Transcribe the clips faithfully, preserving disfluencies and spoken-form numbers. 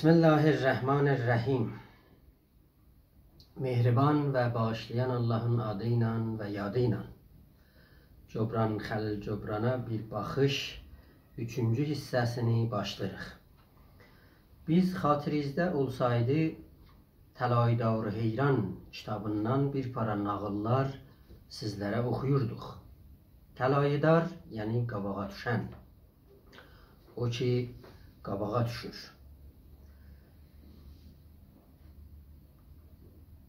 بسم الله الرحمن الرحیم. مهربان و باغیشلایان آللاهین آدی ایله و یادی ایله. جبران خلیل جبرانا بیر باخیش، اوچونجو حیصه‌سینی باشلاییریق. بیز، خاطیرینیزده اولسایدی، طلایه‌دار حیران کیتابیندان بیر پارا ناغیللار سیزلره اوخویوردوق. طلایه‌دار، یعنی قاباغا دوشن. او کی، قاباغا دوشور.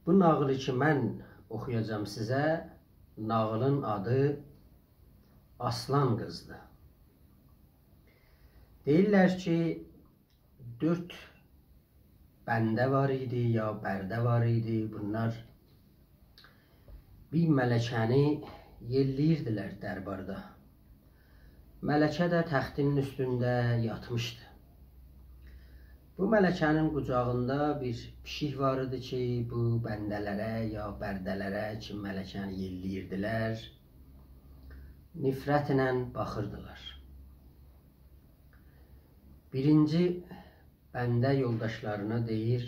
بو ناغیلی کی، من اوخویاجاغام سیزه، ناغیلین آدی آسلان قیزدیر. دئییرلر کی، دؤرد بنده وار ایدی، یا برده وار ایدی. بونلار بیر ملکه‌نی یئلله‌ییردیلر درباردا. ملکه ده تختین اوستونده یاتمیشدی. بو ملکه‌نین قوجاغیندا بیر پیشیک وار ایدی کی، بو بنده‌لره یا برده‌لره کی، ملکه‌نی یئلله‌ییردیلر، نفرتله باخیردیلار. بیرینجی بنده یولداشلارینا دئییر: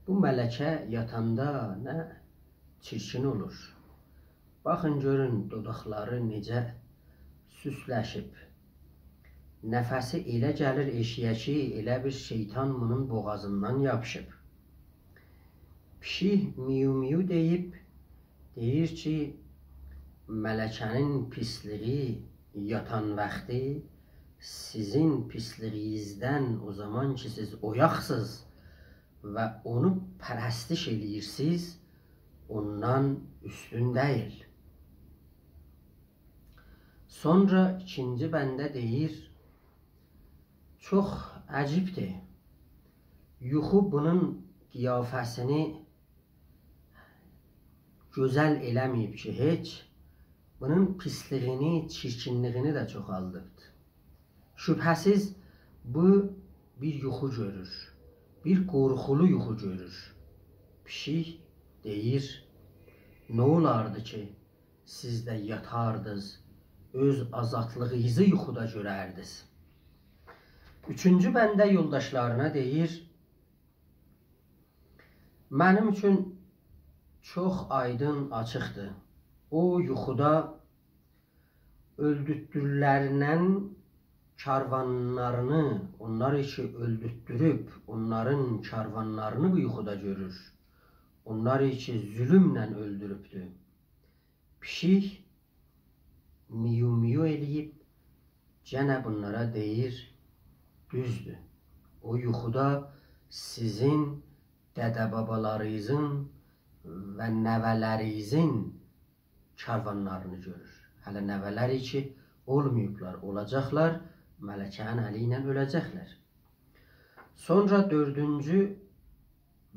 «بو ملکه یاتاندا نه چیرکین اولور. باخین، گؤرون، دوداقلاری نئجه سوسلشیب. نفسی ائله گلیر ائشییه کی، ائله بیر شیطان بونون بوغازیندان یاپیشیب.» پیشیک میو میو دئییب، دئییر کی، ملکه‌نین پیسلیگی یاتان واختی سیزین پیسلیگینیزدن، او زامان کی، سیز اویاقسیز و اونو پرستش ائله‌ییرسیز، اوندان اوستون دئییل. سونرا ایکینجی بنده دئییر: «چوخ عجیبدیر. یوخو بونون قیافه‌سینی گؤزل ائله‌مه‌ییب کی هئچ، بونون پیسلیگینی، چیرکینلیگینی ده چوخالدیبدی. شبهه‌سیز بو بیر یوخو گؤرور، بیر قورخولو یوخو گؤرور.» پیشیک دئییر: «نه اولاردی کی، سیز ده یاتاردینیز، اؤز آزادلیغینیزی یوخودا گؤرردینیز؟» اوچونجو بنده یولداشلارینا دئییر: «منیم اوچون چوخ آیدین، آچیقدیر. او یوخودا اؤلدورتدولرینن کاروانلارینی، اونلاری کی اؤلدورتدوروب، اونلارین کاروانلارینی بو یوخودا گؤرور. اونلاری کی ظلمله اؤلدوروبدو.» پیشیک میو میو ائله‌ییب، گئنه بونلارا دئییر: «دوزدور. او یوخودا سیزین دده-بابالارینیزین و نوه‌لرینیزین کاروانلارینی گؤرور.» هله نوه‌لری کی اولماییبلار، اولاجاقلار، ملکه‌نین الی ایله اؤله‌جکلر. سونرا دؤردونجو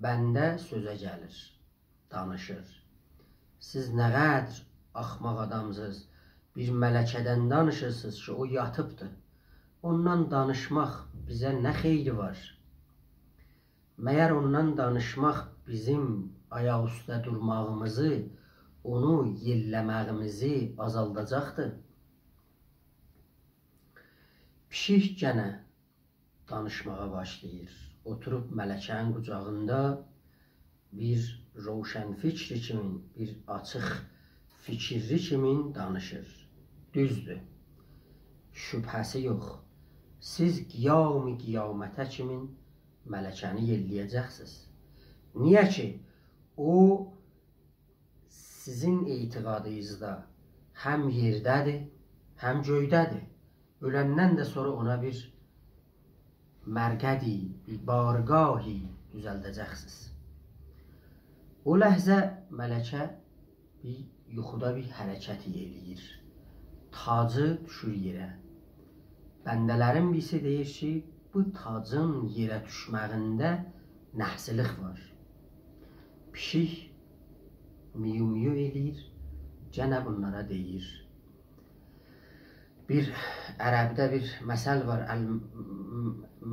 بنده سؤزه گلیر، دانیشیر: «سیز نه قدر آخماق آدامسینیز، بیر ملکه‌دن دانیشیرسینیز کی، او یاتیبدیر. اوندان دانیشماق بیزه نه خیری وار؟ مگر اوندان دانیشماق بیزیم آیاق اوسته دورماغیمیزی، اونو یئلله‌مه‌ییمیزی آزالداجاقدیر؟» پیشیک گئنه دانیشماغا باشلاییر. اوتوروب ملکه‌نین قوجاغیندا بیر روشنفکری کیمین، بیر آچیق فیکیرلی کیمین دانیشیر. دوزدور. شبهه‌سی یوخ. سیز قیام قیامته کیمین ملکه‌نی یئلله‌یه‌جکسینیز. نییه کی، او سیزین اعتقادینیزدا هم یئرده‌دیر، هم گؤیده‌دیر. اؤلندن ده سونرا اونا بیر مرقدی، بیر بارگاهی دوزلده‌جکسینیز. او لحظه ملکه بیر یوخودا بیر حرکت ائله‌ییر. تاجی دوشور یئره. بنده‌لرین بیریسی دئییر کی، بو تاجین یئره دوشمه‌یینده نحسلیق وار. پیشیک میو میو ائله‌ییر، گئنه بونلارا دئییر. بیر عربده بیر مثل وار: «ال-،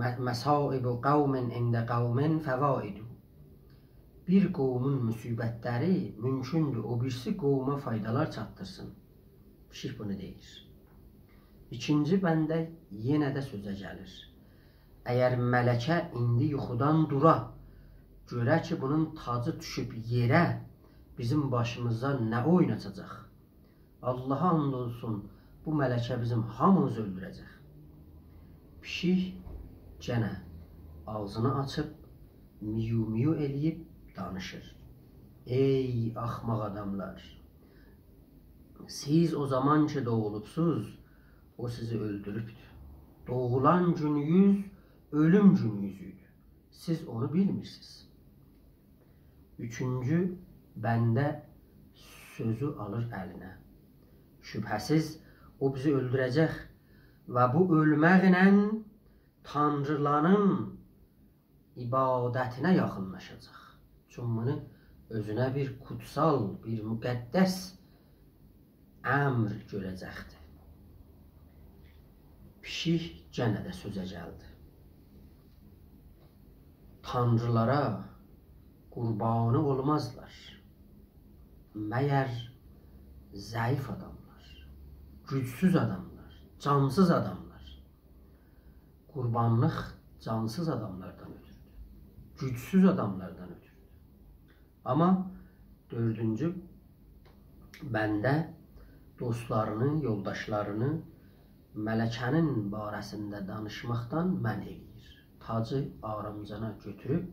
م-، مصائب قوم عند قوم فوائد.» بیر قومون مصیبت‌لری مومکوندور او بیریسی قوما فایدالار چاتدیرسین. پیشیک بونو دئییر. ایکینجی بنده یئنه ده سؤزه گلیر. اگر ملکه ایندی یوخودان دورا، گؤره کی، بونون تاجی دوشوب یئره، بیزیم باشیمیزا نه اویون آچاجاق؟ آللاها آند اولسون، بو ملکه بیزیم هامیمیزی اؤلدوره‌جک. پیشیک گئنه آغزینی آچیب، میو میو ائله‌ییب دانیشیر. ای آخماق آداملار! سیز او زامان کی دوغولوبسوز، او سیزی اؤلدوروبدور. دوغولان گونونوز اؤلوم گونونوز ایدی. سیز اونو بیلمیرسینیز. اوچونجو بنده سؤزو آلیر الینه. شبهه‌سیز او بیزی اؤلدوره‌جک و بو اؤلمکله تانریلارین عبادتینه یاخینلاشاجاق. چونکی بونو اؤزونه بیر قوتسال، بیر مقدس امر گؤره‌جکدیر. پیشیک گئنه ده سؤزه گلدی. تانریلارا قوربانی اولمازلار. مگر ضعیف آداملار، گوجسوز آداملار، جانسیز آداملار. قوربانلیق جانسیز آداملاردان اؤتوردور. گوجسوز آداملاردان اؤتوردور. آمما دؤردونجو بنده دوستلارینی، یولداشلارینی ملکه‌نین باره‌سینده دانیشماقدان منع ائله‌ییر. تاجی آرامجانا گؤتوروب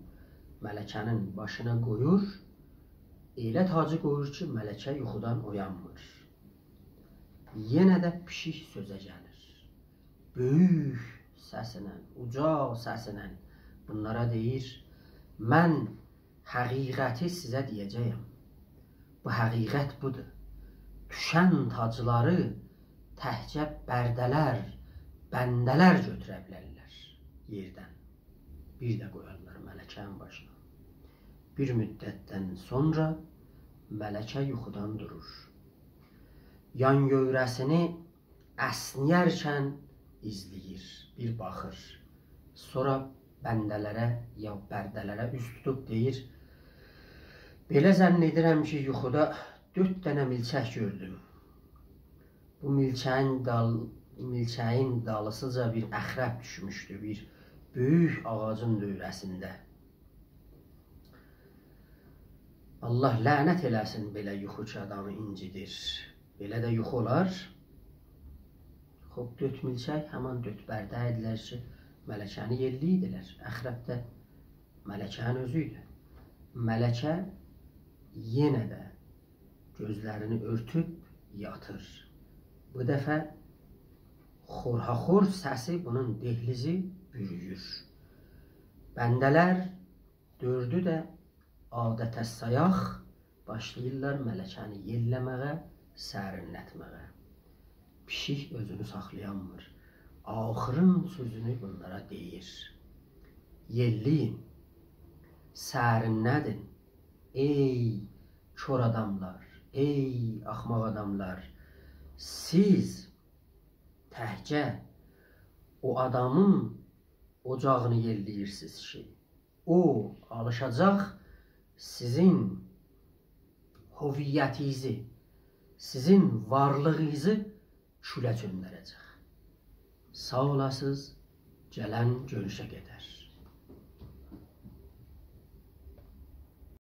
ملکه‌نین باشینا قویور. ائله تاجی قویور کی، ملکه یوخودان اویانمیر. یئنه ده پیشیک سؤزه گلیر. بؤیوک سسینن، اوجا سسینن بونلارا دئییر: «من حقیقتی سیزه دئیه‌جه‌یم. بو حقیقت بودور. دوشن تاجلاری تکجه برده‌لر، بنده‌لر گؤتوره بیلرلر یئردن. بیر ده قویارلار ملکه‌نین باشینا.» بیر مدتدن سونرا ملکه یوخودان دورور. یان-یؤره‌سینی اسنه‌یرکن ایزله‌ییر، بیر باخیر. سونرا بنده‌لره یا برده‌لره اوز توتوب دئییر: «بئله ظن ائدیرم کی، یوخودا دؤرد دنه میلچک گؤردوم. بو میلچه‌یین دال-، میلچه‌یین دالیسیجا بیر عقرب دوشموشدو، بیر بؤیوک آغاجین دؤوره‌سینده. آللاه لعنت ائله‌سین بئله یوخو کی، آدامی اینجیدیر.» بئله ده یوخو اولار؟ خوب، دؤرد میلچک همان دؤرد برده ایدیلر کی، ملکه‌نی یئلله‌ییردیلر. عقرب ده ملکه‌نین اؤزو ایدی. ملکه یئنه ده گؤزلرینی اؤرتوب یاتیر. بو دفعه خورهاخور سسی بونون دهلیزی بورویور. بنده‌لر دؤردو ده عادته سایاق باشلاییرلار ملکه‌نی یئلله‌مه‌یه، سرینلتمه‌یه. پیشیک اؤزونو ساخلایانمیر. آخرین سؤزونو بونلارا دئییر: «یئلله‌یین، سرینلدین، ای کور آداملار، ای آخماق آداملار. سیز تکجه او آدامین اوجاغینی یئلله‌ییرسینیز کی، او آلیشاجاق، سیزین هویتینیزی، سیزین وارلیغینیزی کوله چؤندره‌جک. ساغ اولاسینیز، گلن گؤروشه قدر.»